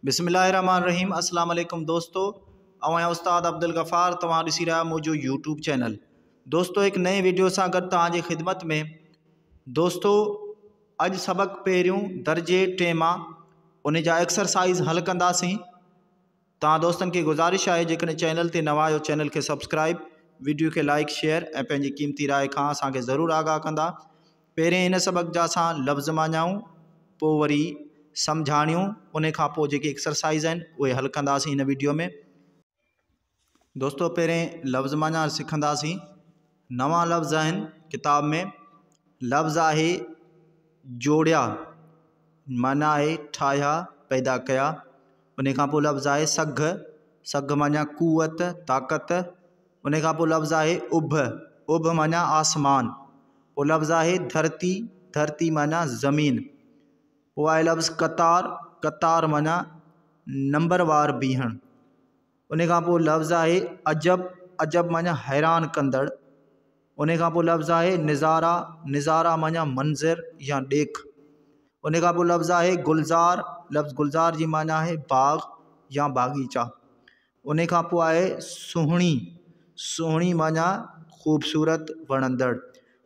بسم الله الرحمٰن الرحيم السلام عليڪم دوستو آئون آهيان استاد عبدالغفار توهان ڏسي رهيا منهنجو يوٽيوب چينل دوستو هڪ نئين ويڊيو سان گڏ توهان جي خدمت ۾ دوستو اڄ سبق پهريون درجي ٽئين مان ان جا ايڪسرسائز حل ڪنداسين توهان دوستن کي گذارش آهي جيڪڏهن چينل تي نوان آهيو چينل کي سبسڪرائب ويڊيو کي لائڪ شيئر ۽ پنهنجي قيمتي راء کان اسان کي ضرور آگاهه ڪندا پهرين هن سبق جا اسان لفظ مڃيائون پوء وري سمجهاڻيون ان کان پوء جيڪي ايڪسرسائز آهن اهي حل ڪنداسين هن ويڊيو ۾. دوستو پهرين لفظ معنيٰ سکنداسين نوان لفظ آهن ڪتاب ۾ لفظ آهي جوڙيا معنيٰ آهي ٺاهيا پيدا ڪيا ان کان پوء لفظ آهي سگهه سگهه معنيٰ قوت طاقت ان کان پوء لفظ آهي اڀ اڀ معنيٰ آسمان پوء لفظ آهي ڌرتي ڌرتي معنيٰ زمين پوء آهي لفظ قطار قطار معنيٰ نمبر وار بيهڻ ان کان پوء لفظ آهي عجب عجب معنيٰ حيران ڪندڙ ان کان پوء لفظ آهي نظارا نظارا معنيٰ منظر يا ڏيک ان کان پوء لفظ آهي گلزار لفظ گلزار جي معنيٰ آهي باغ يا باغيچا ان کان پوء آهي سهڻي، سهڻي معنيٰ خوبصورت، وڻندڙ.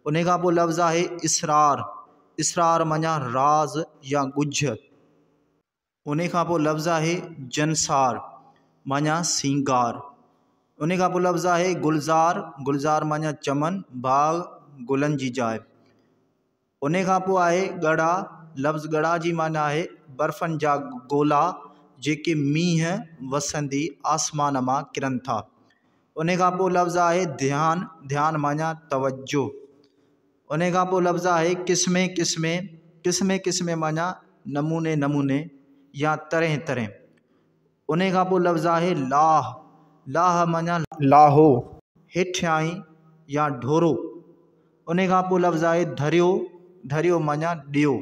ان کان پوء لفظ آهي اسرار، اسرار معنيٰ راز يا ڳجهه. ان کان پوء لفظ آهي جنسار معنيٰ سينگار. ان کان پوء لفظ آهي گلزار، گلزار معنيٰ چمن، باغ، گلن جي جاء. انهي کان پوء آهي ڳڙا، لفظ ڳڙا جي معنيٰ آهي برفن جا گولا جيڪي مينهن وسندي آسمان مان ڪرن ٿا. انهي کان پوء لفظ آهي ڌيان، ڌيان معنيٰ توجه. انهي کان پوء لفظ آهي قسمين قسمين، قسمين قسمين معنيٰ نموني نموني يا طرحين طرحين. انهي کان پوء لفظ آهي لاهه، لاهه معنيٰ لاهو، هيٺيائين يا ڍورو. انهي کان پوء لفظ آهي ڌريو، ڌريو معنيٰ ڏيئو.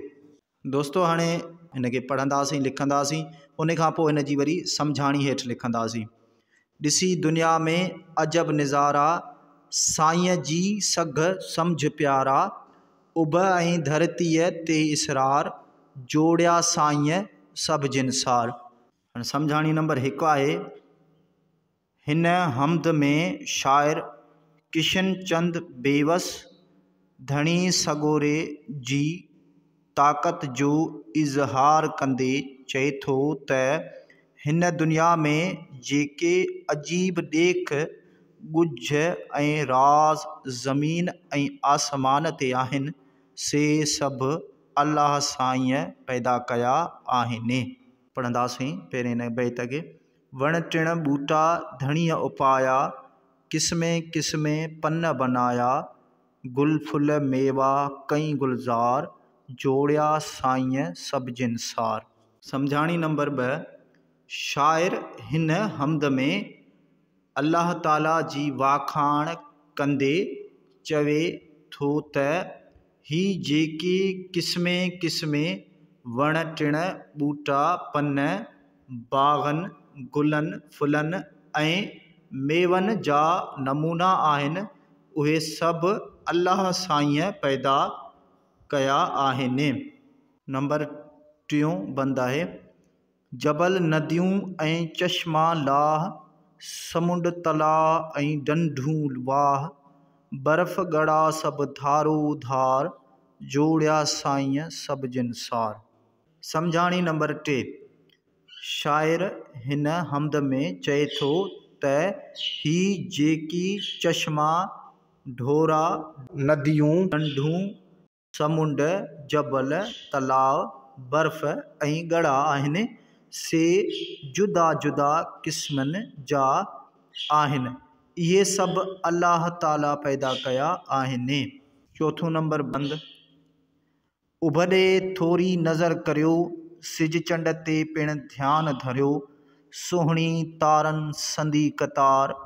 دوستو هاڻي هن کي پڙهنداسين لکنداسين انهي کان پوء هن جي وري سمجهاڻي هيٺ لکنداسين. ڏسي دنيا ۾ عجب نظارا، سائينء جي سگهه سمجهه پيارا، اڀ ۽ ڌرتيء تي اسرار، جوڙيا سائينء سڀ جنسار. هاڻي سمجهاڻي نمبر هڪ آهي، هن حمد ۾ شاعر ڪشن چند بيوس ڌڻي سڳوري جي طاقت جو اظهار ڪندي چئي ٿو ته هن دنيا ۾ جيڪي عجيب ڏيک، ڳجهه ۽ راز زمين ۽ آسمان تي آهن، سي سڀ الله سائينء پيدا ڪيا آهن. پڙهنداسين پهرين هن بيت کي. وڻ ٽڻ ٻوٽا ڌڻيء اپايا، قسمين قسمين پن بنايا، گل ڦل ميوا ڪئين گلزار، جوڙيا سائينء سڀ جنسار. سمجهاڻي نمبر ٻه، شاعر هن حمد ۾ الله تعاليٰ جي واکاڻ ڪندي چوي ٿو ته هي جيڪي قسمين قسمين وڻ ٽڻ، ٻوٽا، پن، باغن، گلن، ڦلن ۽ ميون جا نمونا آهن، اهي سڀ الله سائينء پيدا ڪيا آهن. نمبر ٽيون بند آهي، جبل، نديون ۽ چشما لاهه، سمنڊ تلاء ۽ ڍنڍون واهه، برف ڳڙا سڀ ڌارو ڌار، جوڙيا سائينء سڀ جنسار. سمجهاڻي نمبر ٽي، شاعر هن حمد ۾ چئي ٿو ته هي جيڪي چشما، ڍورا، نديون، ڍنڍون، سمنڊ، جبل، تلاء، برف ۽ ڳڙا آهن، سي جدا جدا قسمن جا آهن. اهي سڀ الله تعاليٰ پيدا ڪيا آهن. چوٿون نمبر بند، اڀ ڏي ٿوري نظر ڪريو، سج چنڊ تي پڻ ڌيان ڌريو، سهڻي تارن سندي قطار،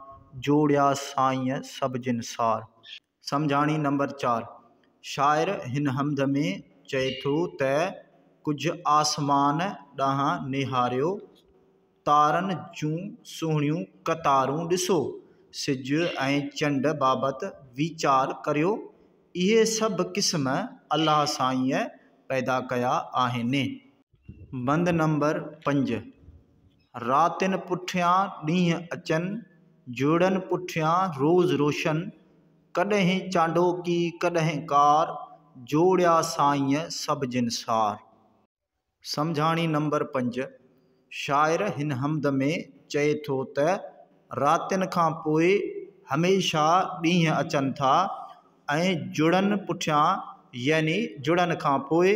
جوڙيا سائينء سڀ جنسار. سمجهاڻي نمبر چار، شاعر هن حمد ۾ چئي ٿو ته ڪجهه آسمان ڏانهن نهاريو، تارن جون سهڻيون قطارون ڏسو، سج ۽ چنڊ بابت ويچار ڪريو، اهي سڀ قسم الله سائينء پيدا ڪيا آهن. بند نمبر پنج، راتين پٺيان ڏينهن اچن، جوڙن پٺيان روز روشن، ڪڏهن چانڊوڪي ڪڏهن ڪار، جوڙيا سائينء سڀ جنسار. سمجهاڻي نمبر 5، شاعر هن حمد ۾ چئي ٿو ته راتين کان پوء هميشه ڏينهن اچن ٿا ۽ جڙن پٺيان يعني جڙن کان پوء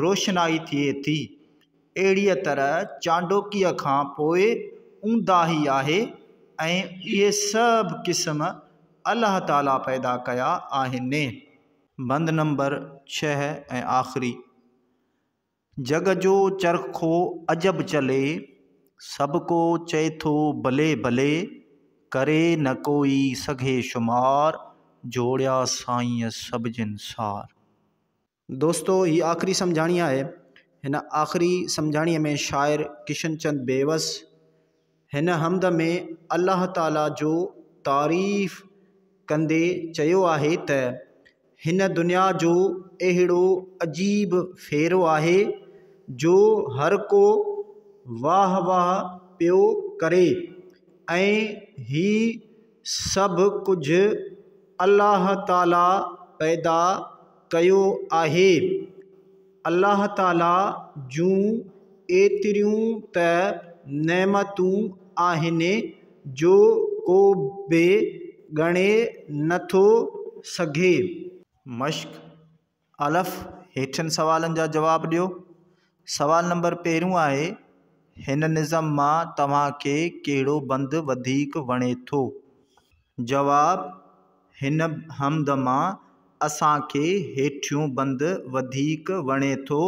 روشنائي ٿئي ٿي. اهڙيء طرح چانڊوڪيء کان پوء اونداهي آهي ۽ اهي سڀ قسم الله تعاليٰ پيدا ڪيا آهن. بند نمبر 6 ۽ آخري. جڳ جو چرخو عجب چلي، سڀ ڪو چئي ٿو بلي بلي، ڪري نه ڪوئي سگهي شمار، جوڙيا سائينء سڀ جنسار. دوستو هي آخري سمجهاڻي آهي. هن آخري سمجهاڻيء ۾ شاعر ڪشن چند بيوس هن حمد ۾ الله تعاليٰ جو تعريف ڪندي چيو آهي ته هن دنيا جو اهڙو عجيب ڦيرو آهي جو هر ڪو واهه واهه پيو ڪري ۽ هي سڀ ڪجهه الله تعاليٰ پيدا ڪيو آهي. الله تعاليٰ جون ايتريون ته نعمتون آهن جو ڪو به ڳڻي نه ٿو سگهي. مشق، الف، هيٺين سوالن جا جواب ڏيو. سوال نمبر پهريون آهي، هن نظم مان توهان کي ڪهڙو بند وڌيڪ وڻي ٿو؟ جواب، هن حمد مان اسان کي هيٺيون بند وڌيڪ وڻي ٿو.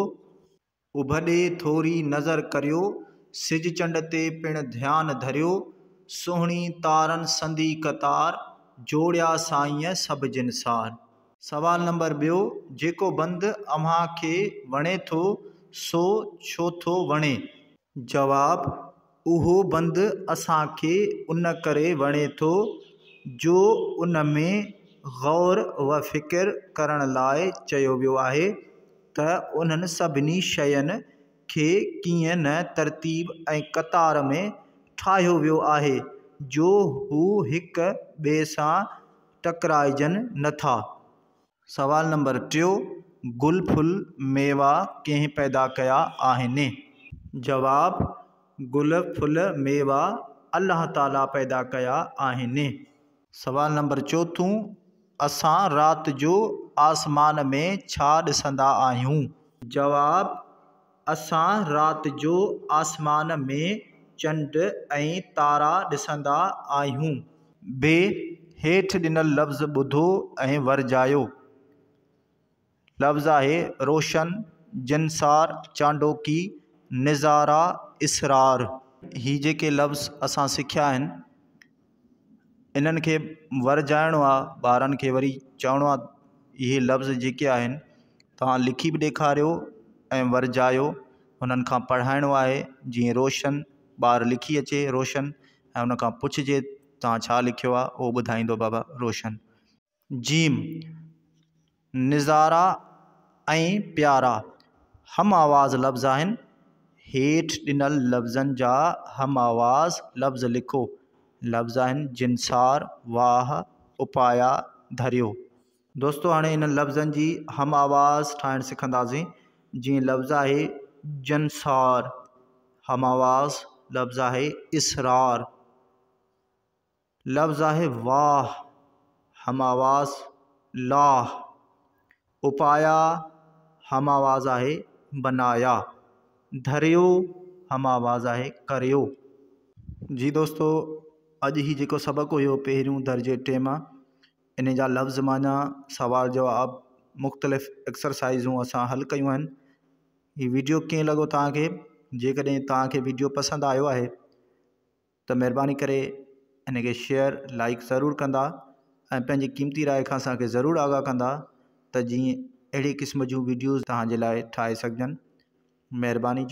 اڀ ڏي ٿوري نظر ڪريو، سج چنڊ تي پڻ ڌيان ڌريو، سهڻي تارن سندي قطار، جوڙيا سائينء سڀ جنسار. سوال نمبر ٻيو، جيڪو بند اوهان کي وڻي ٿو، سو ڇو ٿو وڻي؟ جواب، اهو بند اسان کي ان ڪري وڻي ٿو جو ان ۾ غور و فڪر ڪرڻ لاء چيو ويو آهي ته انهن سڀني شين کي ڪيئن نه ترتيب ۽ قطار ۾ ٺاهيو ويو آهي جو هو هڪ ٻئي سان ٽڪرائجن نه ٿا. سوال نمبر ٽيو، گل ڦل ميوا ڪنهن پيدا ڪيا آهن؟ جواب، گل ڦل ميوا الله تعاليٰ پيدا ڪيا آهن. سوال نمبر چوٿون، اسان رات جو آسمان ۾ ڇا ڏسندا آهيون؟ جواب، اسان رات جو آسمان ۾ چنڊ ۽ تارا ڏسندا آهيون. ب هيٺ ڏنل لفظ ٻڌو ۽ ورجايو. لفظ آهي، روشن، جنسار، چانڊوڪي، نظارا، اسرار. هي جيڪي لفظ اسان سکيا آهن انهن کي ورجائڻو آ ٻارن کي وري چوڻو آ اهي لفظ جيڪي آهن توهان لکي به ڏيکاريو ۽ ورجايو انهن کان پڙهائڻو آهي جيئن روشن ٻار لکي اچي روشن ۽ ان کان پڇجي توهان ڇا لکيو آ اهو ٻڌائيندو بابا روشن. جيم، نظارا ۽ پيارا هم آواز لفظ آهن. هيٺ ڏنل لفظن جا هم آواز لفظ لکو. لفظ آهن، جنسار، واهه، اپايا، ڌريو. دوستو هاڻي انهن لفظن جي هم آواز ٺاهڻ سکنداسين. جيئن لفظ آهي جنسار، هم آواز لفظ آهي اسرار. لفظ آهي واهه، هم آواز لاهه، اپايا، هم آواز آهي بنايا، ڌريو، هم آواز آهي ڪريو. جي دوستو اڄ هي جيڪو سبق هيو پهريون درجي ٽي مان ان جا لفظ معنيٰ سوال جواب مختلف ايڪسرسائزون اسان حل ڪيون آهن هي ويڊيو ڪيئن لڳو توهان کي جيڪڏهن توهان کي ويڊيو پسند آيو آهي ته مهرباني ڪري ان کي شيئر لائيڪ ضرور ڪندا ۽ پنهنجي قيمتي راء کان اسان کي ضرور آگاهه ڪندا ته جيئن اهڙي قسم جون ويڊيوز توهان جي لاء ٺاهي سگهجن مهرباني.